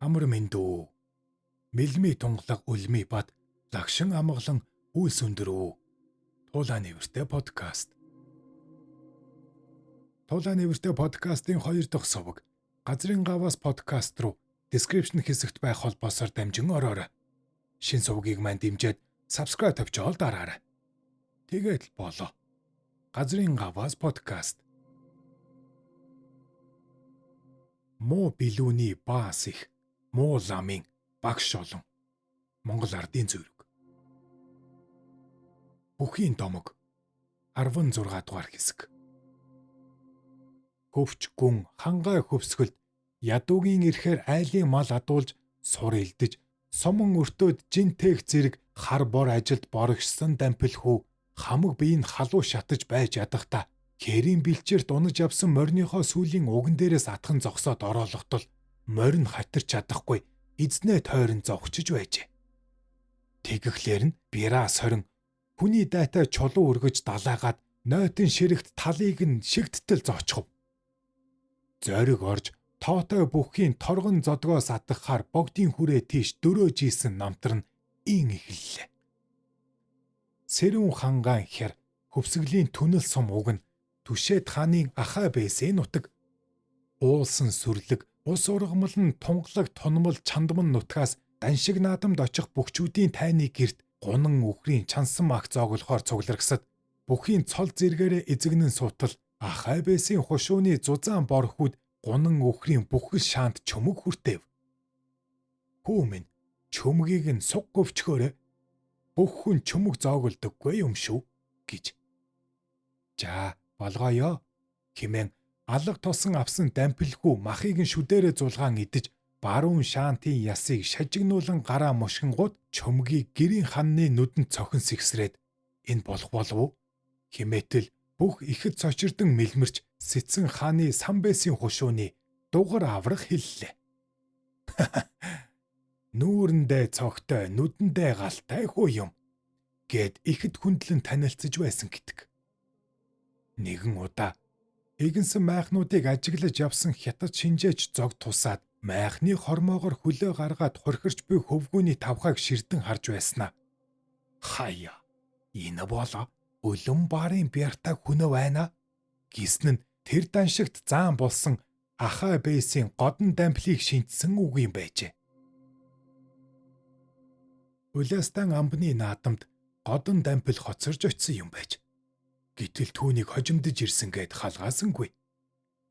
Амар мэндүү. Мэлми тунгалаг үлми бат лагшин амгалан үйлс өндөрөө. Тулаан нэртэй подкаст. Тулаан нэртэй подкастын 2 дахь суваг Газрын гаваас подкаст руу description хэсэгт байх холбоосоор дамжин ороорой. Шин сувгийг маань дэмжиж subscribe тавьчаал дараарай. Тэгээд л болоо. Газрын гаваас подкаст. Муу билүүний баас их, муу ламын багш олон. Монгол ардын зүйрэг. Бүхийн домог 16 дугаар хэсэг. Хөвч гүн хангай хөвсгөлд ядуугийн ирэхээр айлын мал адуулж сур элдэж сомон өртөөд жинтээх зэрэг хар бор ажилд борогшсон дампил хүү хамаг бие нь халуу шатаж байж ядахдаа хэрийн бэлчээрт унаж явсан морийнхоо сүүлийн уган дээрээс атхан зогсоод ороолохтол морь нь хатирч чадахгүй эзнээ тойрон зогчж байжээ. Тэгэхлээр нь бираа сорин хүний дайтай чулуу өргөж далаагаад нойтон ширэгт талыг нь шигттэл зоочхов. Зориг орж тоотой бүххийн торгон зодгоос атгахаар богдын хүрээ тийш дөрөөж исэн намтар нь ин эхэллээ. Сэрүүн хангаан хяр хөвсгөлийн түнэл сум уг нь Түшээд хааны ахаа байсан нутаг. Уулсан сүрлэг ус ургамал нь тунгалаг тунмал чандман нутгаас даншиг наадамд очих бөхчүүдийн тайны герт гунан үхрийн чансан мах зооглохоор цугларгасад бүхийн цол зэргээрээ эзэгнэн суутал ахай байсан хушууны зузаан борхүүд гунан үхрийн бүхэл шаанд чөмөг хүртээв. Хүү минь чөмгийг нь суг говчхөөрэй. Бүх хүн чөмөг зооглодоггүй юм шүү гэж. За болгоё хэмээн алга тусан авсан дампилхүү махыг нь шүдээрээ зулгаан идэж баруун шаантын ясыг шажигнуулан гараа мушгингууд чөмгийг гэрийн ханны нүдэнд цохин сэгсрээд энэ болох болов уу хэмээтэл бүх ихэд цочирдон мэлмэрч сэтсэн хааны самбэсын хушууны дугар аврах хэллээ. Нүүрэндээ цогтой, нүдэндээ галтай хүү юм гэд ихэд хүндлэн танилцж байсан гэдэг. Нэгэн удаа эгэнсэн майхнуудыг ажиглаж явсан хятад шинжээч зог тусаад майхны хормоогоор хөлөө гаргаад хорхирч буй хөвгүүний тавхайг ширдэн харж байснаа. Хаяа, энэ болоо өлөн барын бяртаг хүнөө байна гэсэн нь тэр даншигт заан болсон ахаа бэсийн годон дамплыг шинтсэн үг юм байжээ. Улаастан амбны наадамд годон дампил хоцорж очисон юм байж. Гэтэл түүнийг хожимдож ирсэн гэд халгаасангүй.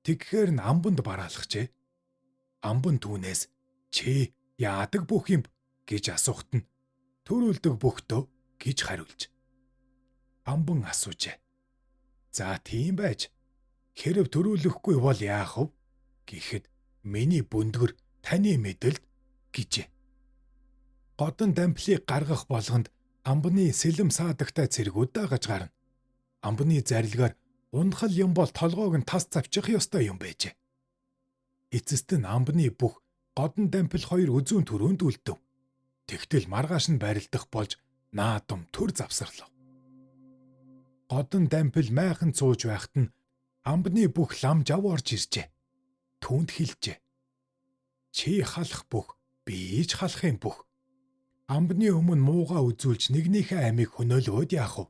Тэгэхээр нь амбанд бараалхажээ. Амбан түүнээс чи яадаг бүх юм гэж асуухт нь төрүүлдэг бүхтөө гэж хариулж. Амбан асуужээ. За тийм байж. Хэрв төрүүлэхгүй бол яах вэ? Гэхэд миний бүндгэр таны мэдэлд гэжээ. Годон дамплыг гаргах болгонд амбны сэлэм саадагтай цэргүүд дагаж гарна. Амбны зарилгаар унахал юм бол толгойг нь тас завчих ёстой юм байжээ. Эцэст нь амбны бүх годон дампил хоёр өзүүн төрөөнд үлдэв. Тэгтэл маргааш нь барилдах болж наадам төр завсарлав. Годон дампил майхан цууж байхад нь амбны бүх лам жав орж иржээ. Түүнд хэлжээ. Чи халах бүх, би ч халах юм бүх. Амбны өмнө муугаа үзүүлж нэгнийхээ амийг хөнөөлөөд яах вэ?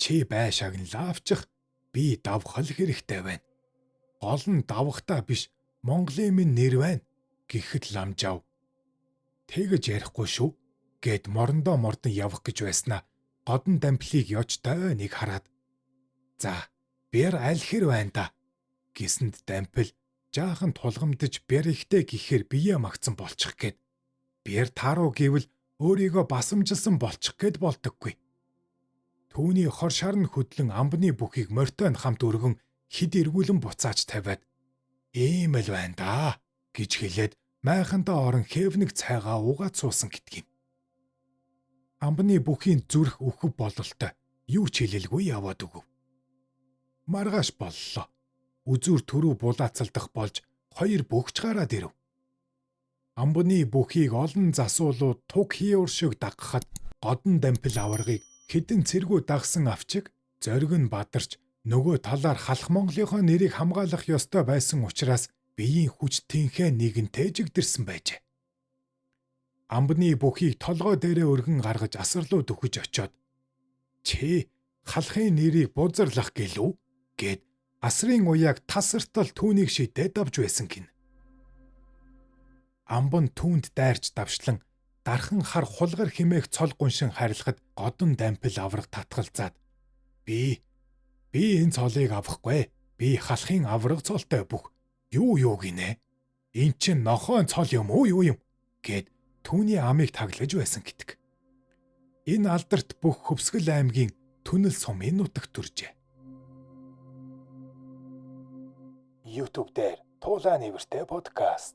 Чи бай шагналаа авчих, би давхал хэрэгтэй байна. Гол нь давхтаа биш, Монголын минь нэр байна гэхэд ламжав. Тэгэж ярихгүй шүү гэд морондоо мордон явах гэж байснаа годон дамплыг ёжтой нэг хараад за бэр аль хэр байна да гэсэнд дампил жаахан тулгамдж бэр ихтэй гэхээр бие магцсан болчих гээд бэр тааруу гэвэл өөрийгөө басамжилсан болчих гээд болдоггүй. Түүний хор шар нь хөдлөн амбны бүхийг морьтой нь хамт өргөн хид эргүүлэн буцааж тавиад ийм л байна да гэж хэлээд майхандаа орон хэвнэг цайгаа уугаад суусан гэдг юм. Амбны бүхийн зүрх үхв бололтой юу ч хэлэлгүй яваад өгөв. Маргааш боллоо. Үзүүр төрүү булаацалдах болж хоёр бөхч гараад ирэв. Амбны бүхийг олон засуулууд туг хийур шиг дагахад годон дампил аваргыг хэдэн цэргүү дагсан авчиг зориг нь бадарч нөгөө талаар халах Монголынхоо нэрийг хамгаалах ёстой байсан учраас биеийн хүч тэнхээ нэгэнтэй жигдэрсэн байжээ. Амбны бүхийг толгой дээрээ өргөн гаргаж асарлуу дөхөж очиод "Чи халахын нэрийг бузарлах гэлүү?" гэд асрын уяаг тасартал түүнийг шидээд авч байсан гин. Амбан түүнд дайрч давшлан дархан хар хулгар химээх цол гуншин харилахад Годон дампил авраг татгалзаад би энэ цолыг авахгүй. Би халахын авраг цолтой бүх. Юу юу гинэ? Эн чин нохойн цол юм уу юу юм гэд түүний амыг таглаж байсан гэдэг. Энэ алдарт бүх Хөвсгөл аймгийн Түнэл сумын нутагт төржээ. YouTube дээр Туулай нээвэртэй подкаст.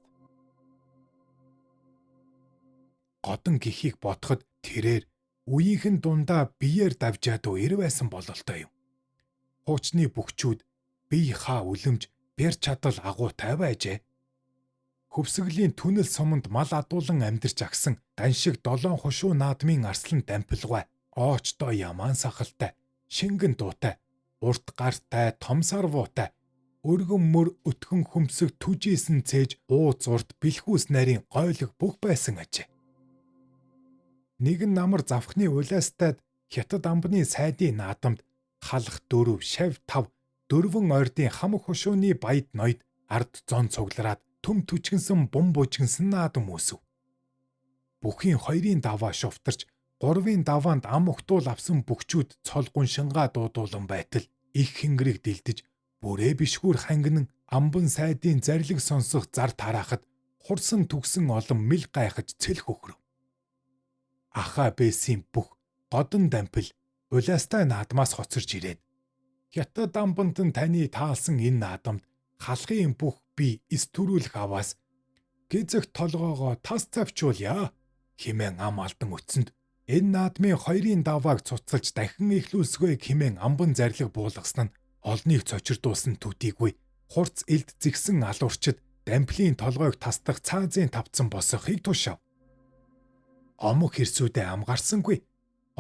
Годон гихийг бодоход тэрээр үеийнхэн дундаа биеэр давжаад ир байсан бололтой юм. Хуучны бөхчүүд бие хаа үлэмж бэр чадал агуутай байжээ. Хөвсгөлийн Түнэл суманд мал адуулан амьдарч агсан даншиг долоон хушуу наадмын арслан дампилгай, оочтой ямаан сахалтай, шингэн дуутай, урт гартай, том сарвуутай, өргөн мөр өтгөн хөмсөг түжээсэн цээж ууц урт бэлхүүс нарийн гойлог бүх байсан ажээ. Нэгэн намар завхны улаастад хятад амбны сайдын наадамд халах 4, шав 5, дөрвөн ойрдын хамаг хушууны баяд ноёд ард зон цуглараад төм түчгэнсэн бум бужигнсан наадам үүсв. Бүхийн хоёрын даваа шувтарч гурвын даваанд ам угтуул авсан бөхчүүд цол гуншингаа дуудуулан байтал их хингэрийг дэлдэж бүрээ бишгүүр хангинан амбан сайдын зарлиг сонсох зар тараахад хурсан түгсэн олон мэл гайхаж цэлх өхрөв. Ахаа бэсийн бүх Годон дампил улаастай наадмаас хоцорч ирээд хятад амбанд нь таны таалсан энэ наадамд халахын бүх би эс төрүүлэх аваас гизэх толгоогоо тас тавьчуулъя хэмээн ам алдан өтсөнд энэ наадмын хоёрын давааг цуцалж дахин эхлүүлсгүй хэмээн амбан зарлиг буулгасан нь олныг цочирдуулсан төдийгүй хурц элд зэгсэн алуурчид дамплын толгойг тасдах цаазын тавцсан босохыг тушаав. Омог хэрсүүдээ амгарсангүй.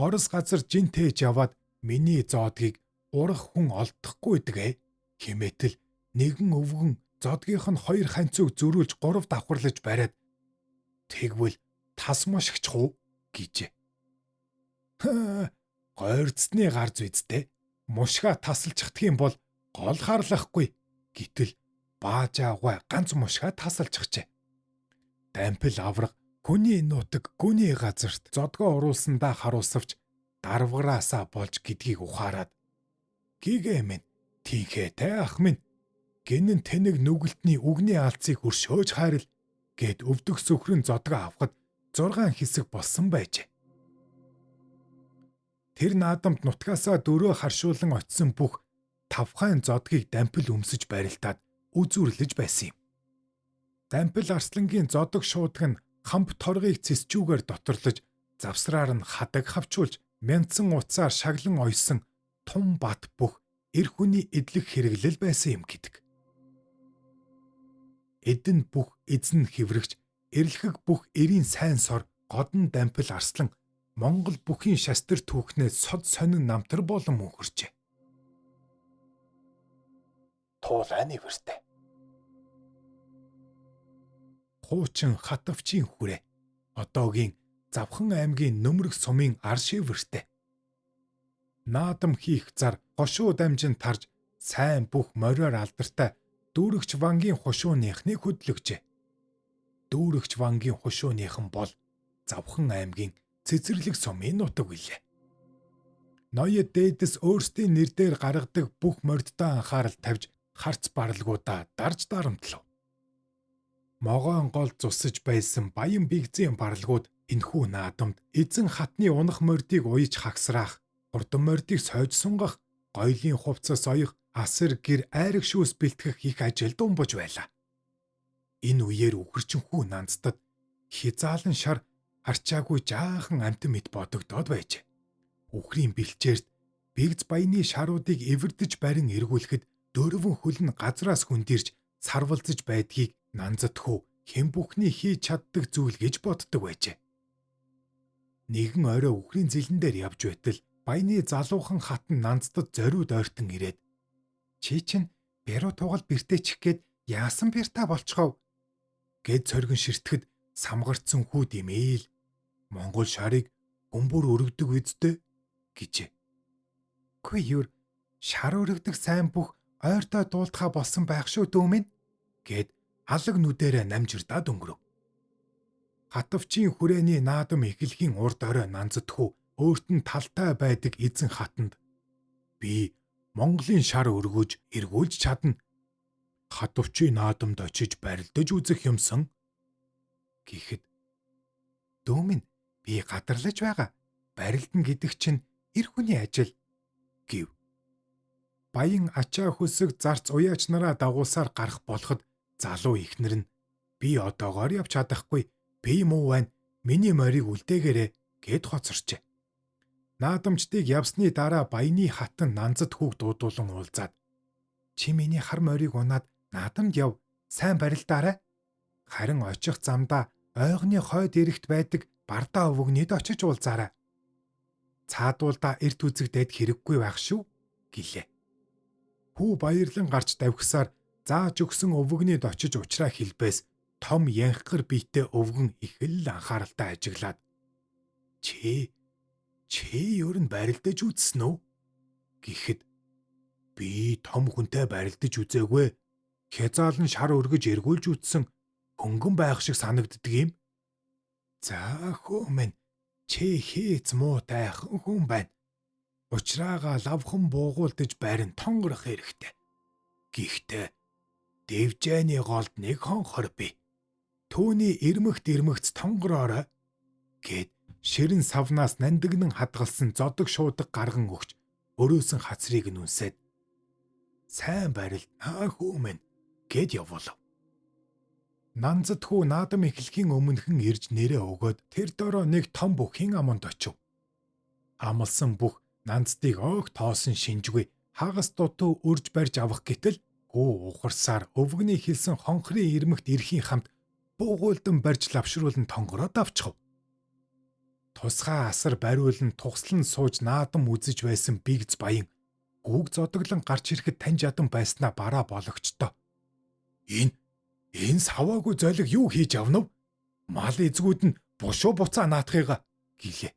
Орос газар жин тээж яваад миний зоодгийг урах хүн олдохгүй гэдгээ химээтэл нэгэн өвгөн зодгийнх нь хоёр ханцууг зөрүүлж гурав давхарлаж бариад тэгвэл тас мушигчих уу гэжээ. Гойрцсны гар зүйцтэй мушгаа тасалчихдг юм бол гол харлахгүй гэтэл баажаагүй ганц мушгаа тасалчихжээ. Дампил авраг хүний нутаг гүний газарт зодгоо уруулсандаа харуулсавч дарвгараасаа болж гэдгийг ухаарад гигэ минь тинхээтэй ах минь гинэн тэнэг нүгэлтний үгний алцыг өршөөж хайрл гэд өвдөх сүхрэн зодгоо авахад 6 хэсэг болсон байжээ. Тэр наадамд нутгаасаа дөрөө харшуулан очисон бүх тавхайн зодгийг дампил өмсөж барилдаад үзүүрлэж байсан юм. Дампил арслангийн зодог шуудаг нь хамп торгыг цэсчүүгээр доторлож завсраар нь хадаг хавчуулж мянцсан утсаар шаглан ойсон тум бат бүх эр хүний эдлэх хэрэглэл байсан юм гэдэг. Эдэн бүх эзэн хэврэгч эрлэхэг бүх эрийн сайн сор Годон дампил арслан Монгол бүхийн шастар түүхнээ сод сонин намтар болон мөнхөрчээ. Туулай нэвэртэй. Хуучин хатавчийн хүрээ. Одоогийн Завхан аймгийн Нөмрөг сумын аршивэртэй. Наадам хийх зар гошуу дамжин тарж сайн бүх мориор алдартай дүүрэгч вангийн хушууныхныг хөдлөгчээ. Дүүрэгч вангийн хушууныхан бол Завхан аймгийн Цэцэрлэг сумын нутаг билээ. Ноёд дээдэс өөрсдийн нэр дээр гаргадаг бүх морьддоо анхаарал тавьж харц баралгуудаа дарж дарамтлав. Могоон гол зусаж байсан Баян бигзийн баралгууд энхүү наадамд эзэн хатны унах морьдыг уяж хагсраах, хурдан морьдыг сойж сунгах, гоёлын хувцас оёх, асар гэр айраг шүүс бэлтгэх их ажилд умбаж байлаа. Энэ үеэр үхэрчэнхүү нандтад хязаалан шар арчаагүй жаахан амтан мэт бодогдоод байжээ. Үхрийн бэлчээрт бэгз баяны шаруудыг эвэрдэж барин эргүүлэхэд дөрвөн хөл нь газраас хөндирч сарвалзаж байдгийг нанзадхүү хэн бүхний хийж чаддаг зүйл гэж боддог байжээ. Нэгэн орой үхрийн зэлэн дээр явж байтал баяны залуухан хатан нанзтад зориуд ойртон ирээд "Чи чинь бяруу тугал бэртээчих гээд Яасан бэрта болцгов гэд цоргон ширтгэд самгарцсан хүү димээл Монгол шарыг хүмүүр өргөдөг үсттэй гэжээ. Үгүй юу, шар өргөдөг сайн бүх ойртой дуулдахаа болсон байх шүү дүү минь гэд алаг нүдэрээ намжирдаад өнгөрөв. Хатавчийн хүрээний наадам эхлэхийн урд орой нанзадхүү өөрт нь талтай байдаг эзэн хатанд би Монголын шар өргөж эргүүлж чадна. Хатавчийн наадамд очиж барилдаж үзэх юмсан гэхэд дүү минь би гадарлаж байгаа. Барилдна гэдэг чинь эр хүний ажил гэв. Баян ачаа хөсөг зарц уяач нараа дагуулсаар гарах болоход залуу ихнэр нь би одоогоор явж чадахгүй, би муу байна. Миний морийг үлдээгээрэй гэд хоцорчээ. Наадамчдыг явсны дараа баяны хатан нанзад хүүг дуудуулан уулзаад чи миний хар морийг унаад наадамд яв, сайн барилдаарай. Харин очих замдаа ойгны хойд эрэгт байдаг бардаа өвөгнийд очиж уулзаарай. Цаадуулдаа эрт үзэгдээд хэрэггүй байх шүү гэлээ. Хүү баярлан гарч давхисаар зааж өгсөн өвөгнийд очиж уучраа хэлбээс том янхгар биетэй өвгөн их л анхааралтай ажиглаад чи ер нь барилдаж үзсэн үү гэхэд би том хүнтэй барилдаж үзээгүй. Хязаал нь шар өргөж эргүүлж үзсэн хөнгөн байх шиг санагддаг юм. За хөө минь чи хээц муу тайхан хүн байна. Учраага лавхан буугуулдаж барин тонгорох хэрэгтэй. Гэхдээ дэвжээний голд нэг хонхор би. Түүний ирмэгт ирмэгц тонгороорой гэд ширэн савнаас нандинан хадгалсан зодог шуудаг гарган өгч өрөөсөн хацрыг нь үнсээд сайн барилд аа хүү минь гэд явуулав. Нанзад хүү наадам эхлэхийн өмнөхөн ирж нэрээ өгөөд тэр дороо нэг том бүхийн аманд очив. Амлсан бүх нанздыг оог тоосон шинжгүй хагас дутуу үрж барьж авах гэтэл хүү ухарсаар өвгөний хэлсэн хонхрын ирмэгт ирэхийн хамт буугуулдан барьж лавшруулан тонгороод авчихв. Тусгай асар бариулан тугслан сууж наадам үзэж байсан бигз баян гүүг зодоглон гарч ирэхэд таньж ядан байснаа бараа бологчтой. Энэ саваагүй золиг юу хийж авнав? Мал эзгүүд нь бушуу буцаа наатахыгаа гэлээ.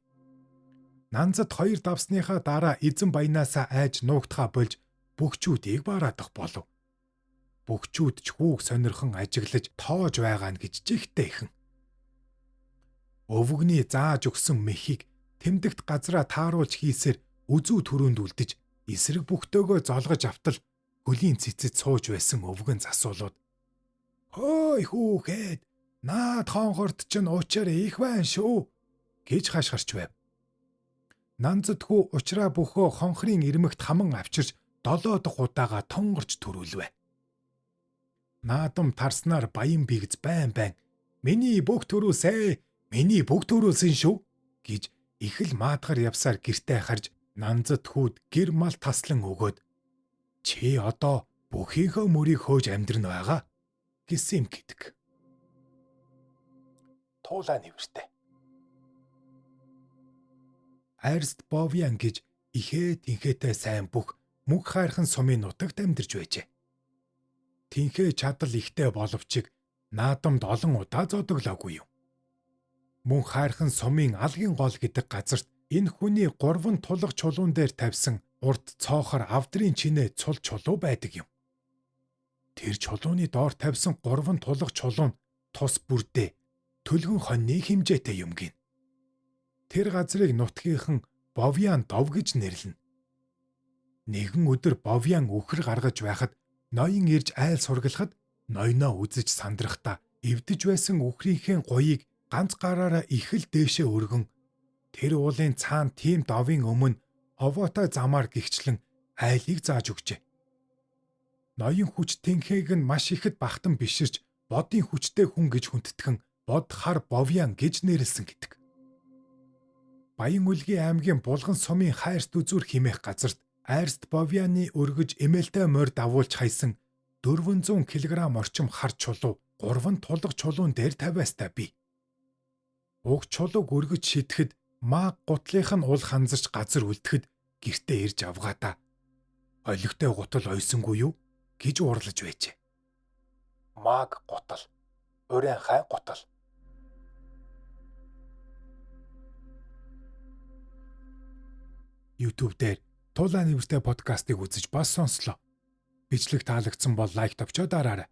Нанзад хоёр давсныхаа дараа эзэн баянаасаа айж нуугдахаа болж бөхчүүдийг бараадах болов. Бөхчүүд ч хүүг сонирхон ажиглаж тоож байгаа нь гэж жигтэй ихэн. Өвгөний зааж өгсөн мэхийг тэмдэгт газраа тааруулж хийсээр үзүү төрөнд үлдэж эсрэг бүхтөөгөө золгож автал хөлийн цэцэд сууж байсан өвгөн засуулууд хөөй хүүхэд наад хонхорт чинь уучаар их байна шүү гэж хашгирч байв. Нанзад хүү учраа бөхөө хонхрын ирмэгт хаман авчирч 7 дахь удаага тонгорч төрүүлвэ. Наадам тарснаар баян бигз байн байн миний бүх төрүүлсэ, миний бүх төрүүлсэн шүү гэж их л маадгар явсаар гэртээ харж нанзад хүүд гэр мал таслан өгөөд чи одоо бүхийнхөө мөрийг хөөж амьдрна байгаа гэсэн юм гэдэг. Туулаа нэвэртэй. Арст Бовян гэж ихээ тэнхээтэй сайн бүх мөнх хайрхан сумын нутагт амьдарч байжээ. Тэнхээ чадал ихтэй боловч наадамд олон удаа зодоглоогүй юм. Мөнх хайрхан сумын алгийн гол гэдэг газарт энэ хүний 3 тулга чулуун дээр тавьсан урд цоохор авдрын чинээ цул чулуу байдаг юм. Тэр чулууны доор тавьсан 3 тулга чулуу нь тус бүрдээ төлгөн хоньны хэмжээтэй юм гин. Тэр газрыг нутгийнхан Бовян дов гэж нэрлэнэ. Нэгэн өдөр Бовян үхэр гаргаж байхад ноён ирж айл сургалахад ноёноо үзэж сандрахдаа эвдэж байсан үхрийнхээ гуйыг ганц гараараа их л дээшээ өргөн тэр уулын цаана тийм довын өмнө овоотой замаар гихчлэн айлыг зааж өгчээ. Ноён хүч тэнхээг нь маш ихэд бахтан биширч бодын хүчтэй хүн гэж хүндэтгэн бод хар Бовян гэж нэрлсэн гэдэг. Баян-Үлгийн аймгийн Булган сумын хайрт үзүүр химээх газарт Айрст Бовяны өргөж эмээлтэй морь давуулж хайсан 400 кг орчим хар чулуу 3 тулга чулуун дээр тавиастай бий. Уг чулууг өргөж шидэхэд маа гутлынх нь ул ханзарч газар үлдэхэд гэртээ ирж авгаадаа. Олигтой гутал ойсонгүй юу гэж уурлаж байжээ. Маг гутал. Урянхай гутал. YouTube дээр Тулаан нэртэй подкастыг үзэж бас сонслоо. Бичлэг таалагдсан бол лайк товчоо дараарай.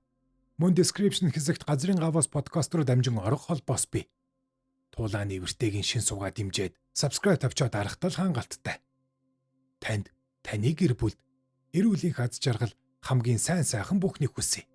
Мөн description хэсэгт газрын гаваас подкаст руу дамжин орох холбоос бий. Тулаан нэртэйгийн шин суугаа дэмжиж subscribe товчоо дарахтал хангалттай. Танд таны гэр бүлд эрүүлийн хаз жаргал хамгийн сайн сайхан бүхнийг хүсье.